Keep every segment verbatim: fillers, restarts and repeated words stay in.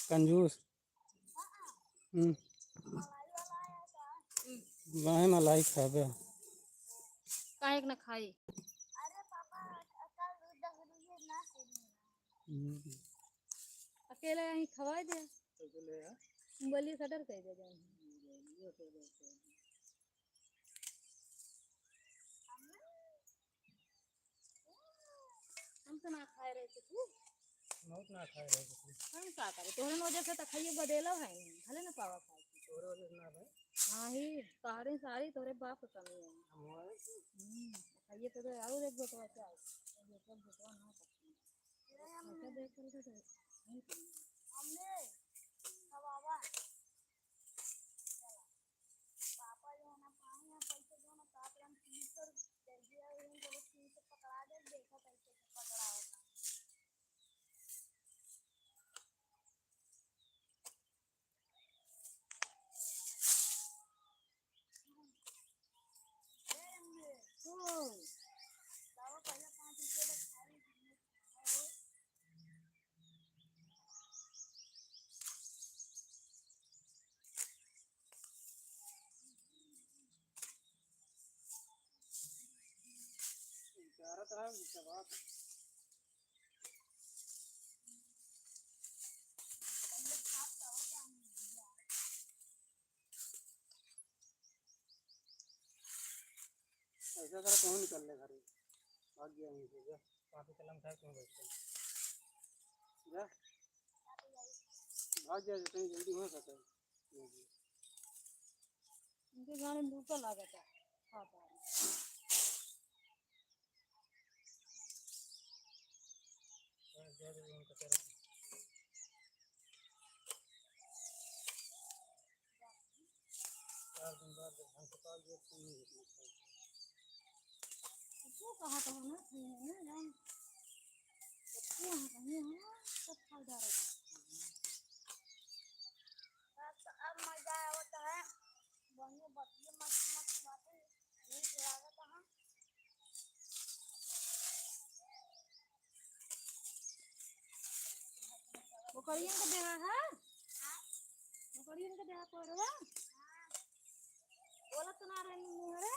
कंजूस। हम्म। बाहे मलाई खाबे। काहे के ना खाई? हम्म। अकेले यहीं खवाई दे। बोलिए, कटर कह दे जाए। हम तो ना खाए रहे कुछ। बहुत ना खाए रहे कुछ। हम का करे? तोहरे वजह से तो खाइए बदेला है, भले ना पावा खाए। तोहरे वजह से ना भाई। हाँ ही, तोहरे सारी तोहरे बाप के कमी है। हमारे की? हम्म, खाइए तो दे, और एक बोतल चाय। एक बोतल, बोतल ना पकड़ी। अच्छा देख करके तो नहीं पीना। हमने खवावा। पापा जो है ना, पाए हैं पैसे जो है ना, सात रन तीन सौ रुपये दे दिया, उन लोगों तीन सौ पकड़ा दे, देखो कैसे पकड़ा होता है। ए, हमने, ओ, बाबा पहले पाँच रुपये का खाए, हमने खाया हो। इशारा तो है, उसके बाद। ऐसा करा, तू निकल ले घरे, भाग गया यहीं से, जा। कॉपी कलम उठा, क्यों बैठते हैं? जा, भाग गया, जितनी जल्दी हो सके। इनके गाने में भूख लागत है। हाँ, हाँ। चार दिन बाद जब हम कपाल देख के नहीं देखना चाहिए। वो कहा तो है ना, है ना, राम। तो वो हम कहीं हैं, सब खा जा रहे हैं। बस अब मजा आवत है, बढ़िया बतिया मस्त मस्त बातें, नीक लागत है। ओकरियन के देहा है? ओकरियन के देहा पर बा? बोलत तो ना रही मुँह रे।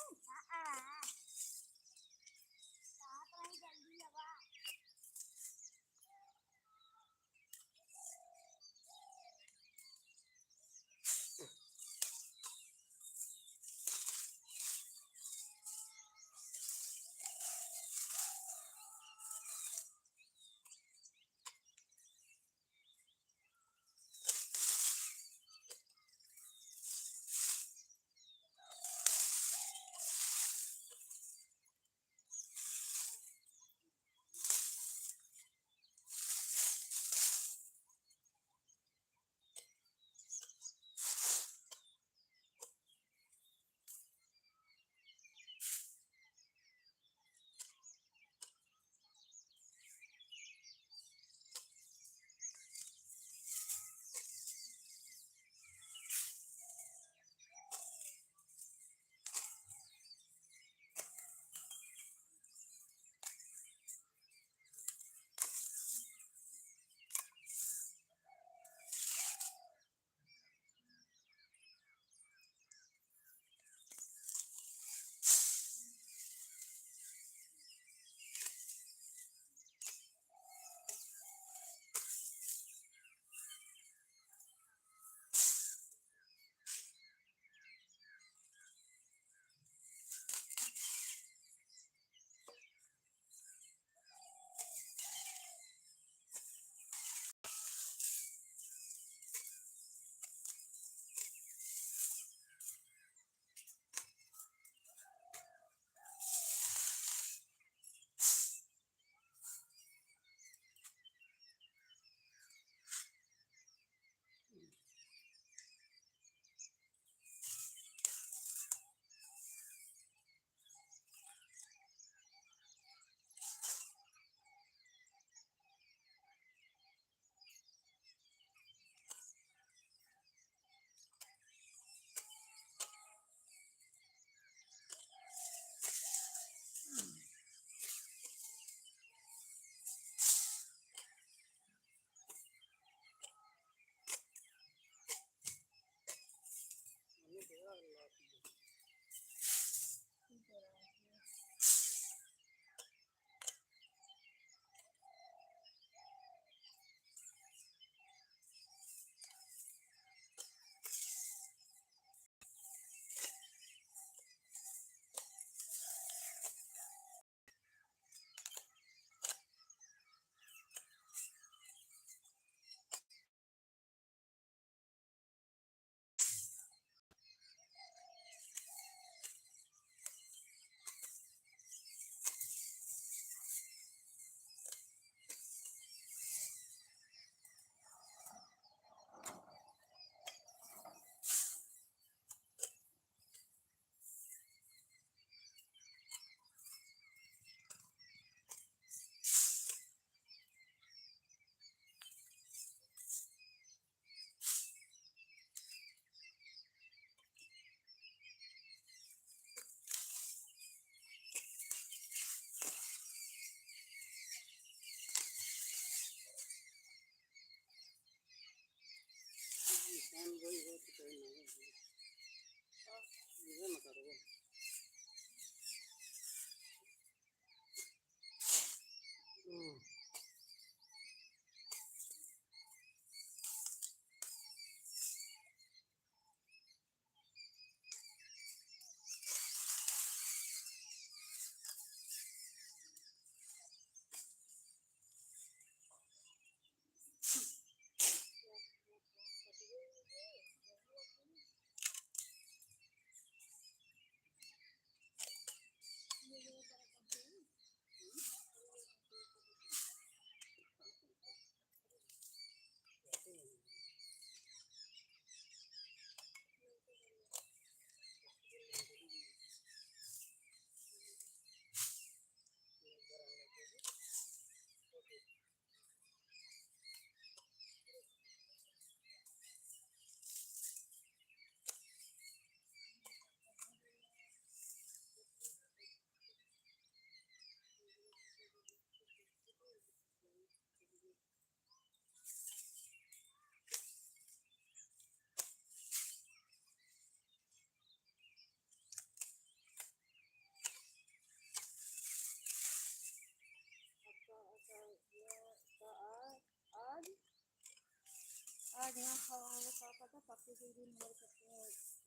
आज ना खावा, वो का पता, पक्के के दिन हमारे सबके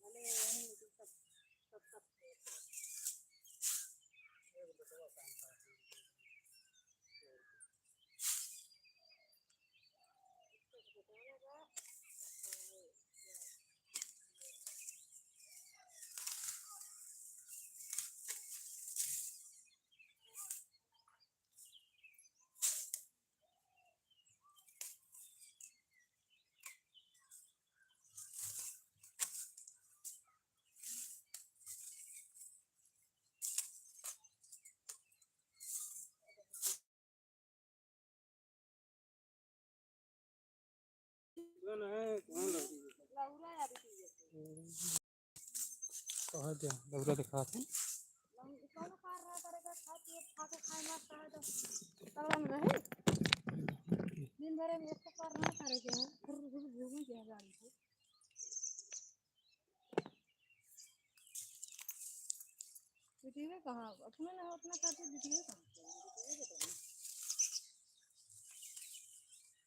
भले वहीं, लेकिन सब, सब, सब कहाँ जा? लौरा दिखात है। दिन भर में एक तो पार ना करे के है, फिर घूम घूम के गाड़ी से। बिटिया कहाँ? अपने ना, अपना खातिर बिटिया कहाँ? बिटिया के तो नहीं।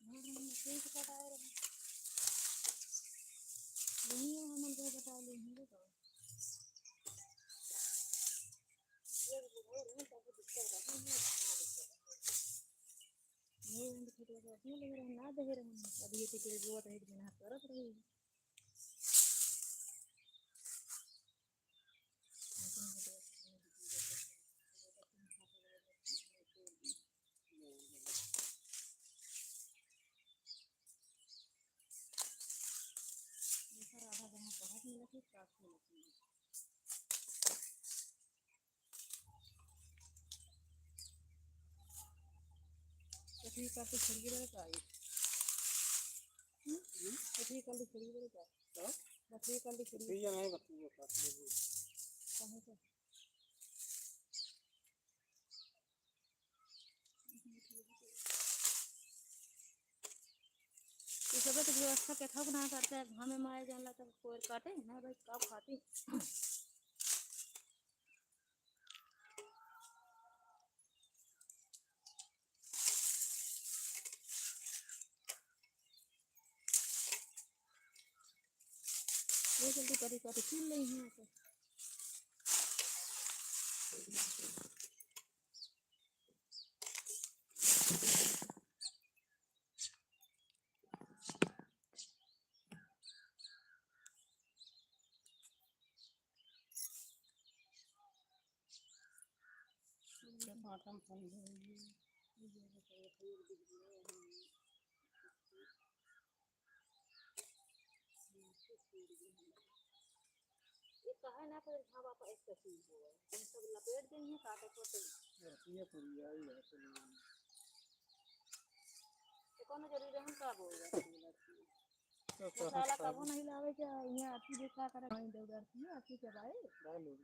घर में मशीन से कटाए रहे। यही है, हम लोग कटा लेंगे तो। ये भी बहुत है, सब दिक्कत है, हम लोग कहाँ दिक्कत है? ये हम खेत में अपने लगे रहे, ना दे रहे, अभी ये तो तेरे बुआ तो एक दिन हाथ करत रही। कथी करते छुड़िए बरे का आई? हम्म? कथी करते छुड़िए बरे का? हाँ? कथी करते छुड़िए? ठीक है, नहीं बतिए का। कहाँ से? ये सब तो व्यवस्था के थक ना करते हैं, घामे मारे जानला तब कोयर काटे ना भाई, का खाती। ये जल्दी करी करी छील ले यहाँ से। ये काहे ना पेड़ झावा पर एक कसी हुआ है? हम सब लपेट देंगे, काटे को तो। ये पूरी आई है, तो ये कौनो जरूरी है, हम का बोल रहे हैं? तो मसाला कबो नहीं लावे क्या? ये आती देखा करे, पानी दे उधर की, आती चबाए। डालो।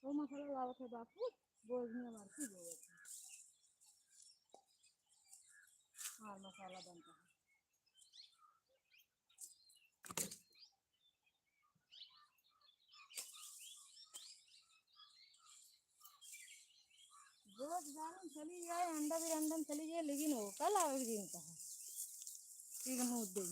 वो मसाला लावत है बापू, बोझ में मारती बोलत है। हाँ, मसाला बनता है। लालन चली जाए, अंडा भी रंडन चली जाए, लेकिन वो कल आवे दिन का है। एक मुँह दे।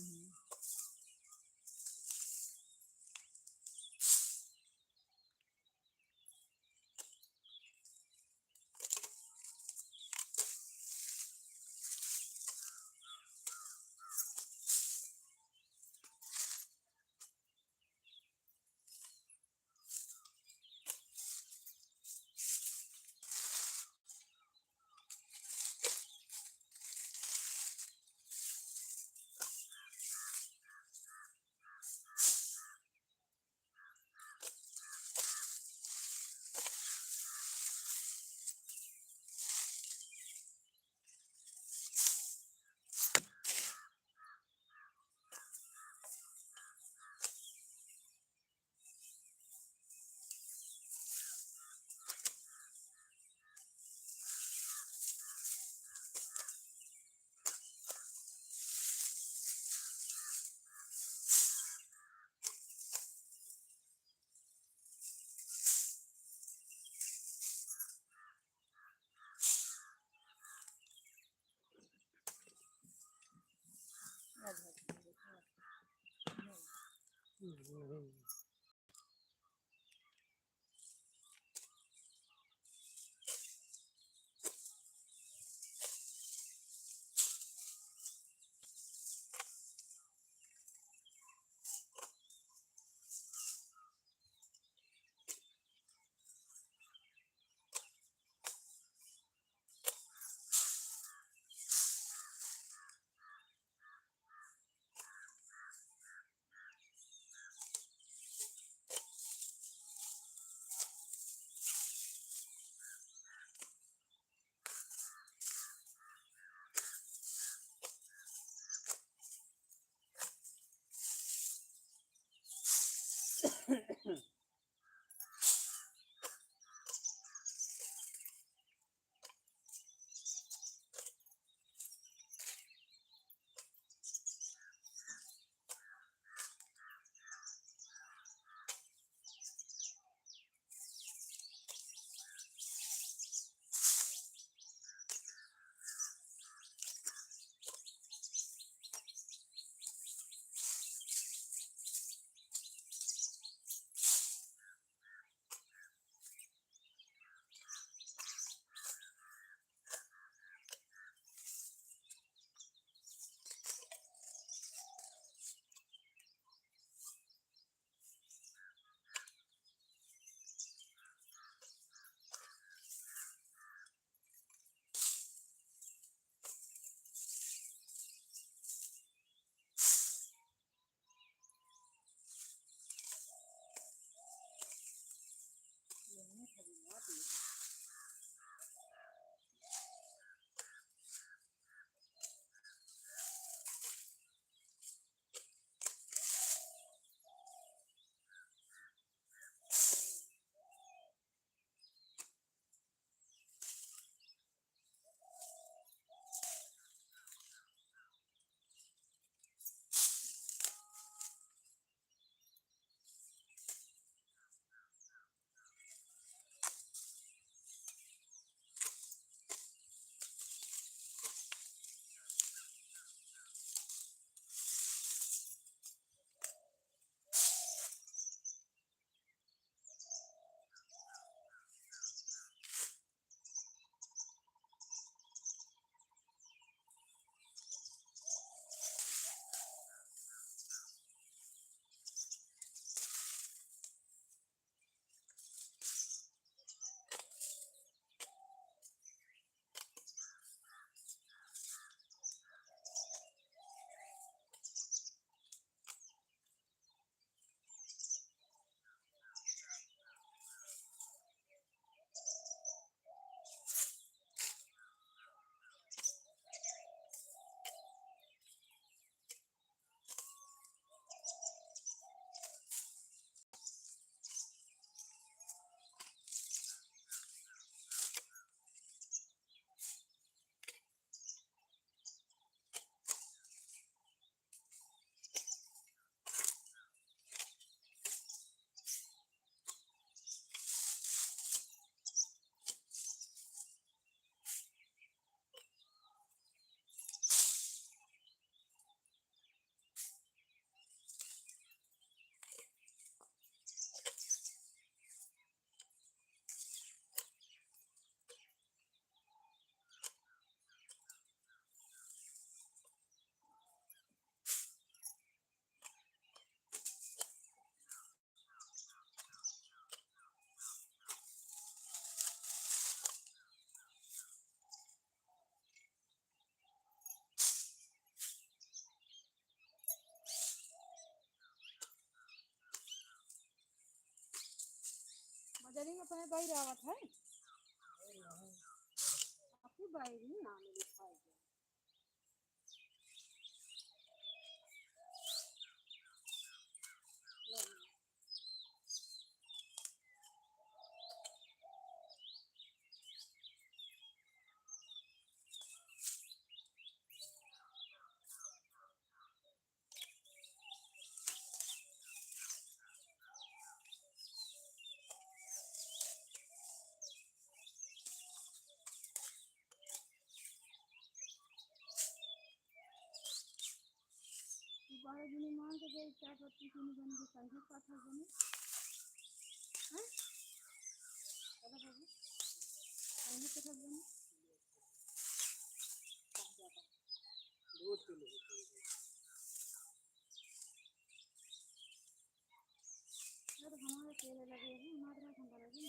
जरी में अपने बाई रावत है। आपकी बाई भी नाम लिखाई है। बारह जने मान के गए, चार पत्ती तीन बन के संगे पाथर बने। हैं? चलो बाबू, संगे पाथर बने। बहुत चलो। अरे हमारे तेरे लगे हैं, हमारे हम करेंगे।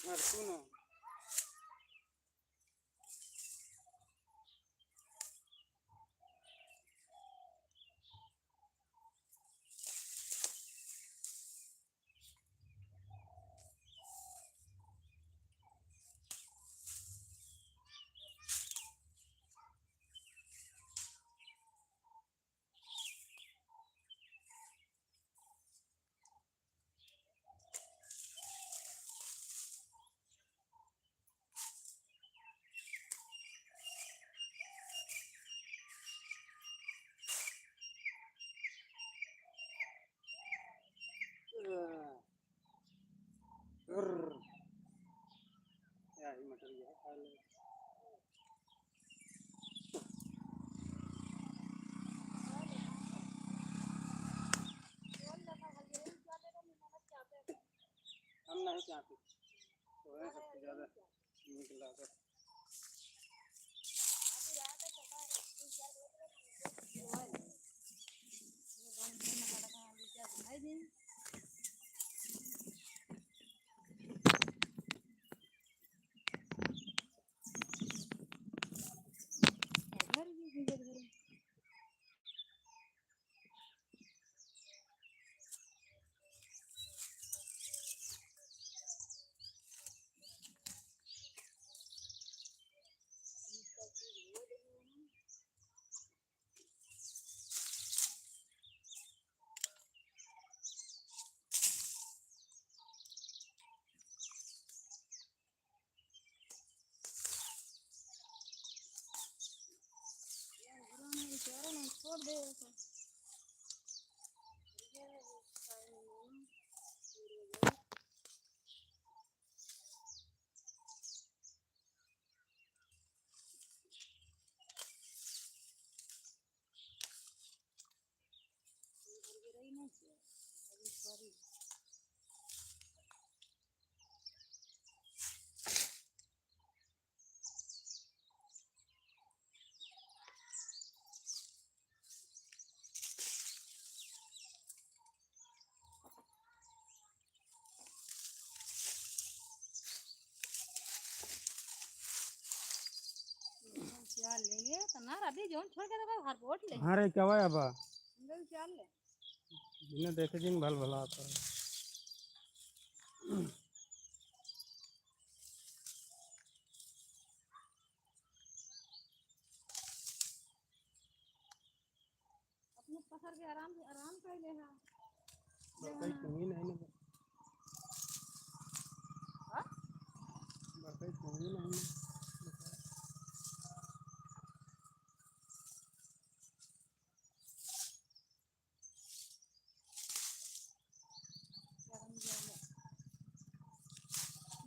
अरे सुनो, फुर्र। या ही मटर ये है, खा ले। हम नहीं चाहते, तो है सबसे ज्यादा नीक लागत। छोड़ दे। चाल ले लिए तो ना, अभी जोन छोड़ के तो हर बोट ले। हाँ रे, क्या हुआ अब? सिंगल चाल ले। बिना देखे जिन भल भला आता है। अपने पकड़ के आराम से, आराम कर ले, हाँ। बरसाई कमी नहीं ना। हाँ? बरसाई कमी नहीं ना।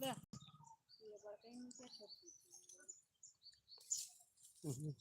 ले। ये बरसाई में क्या छोड़ दी? हम्म।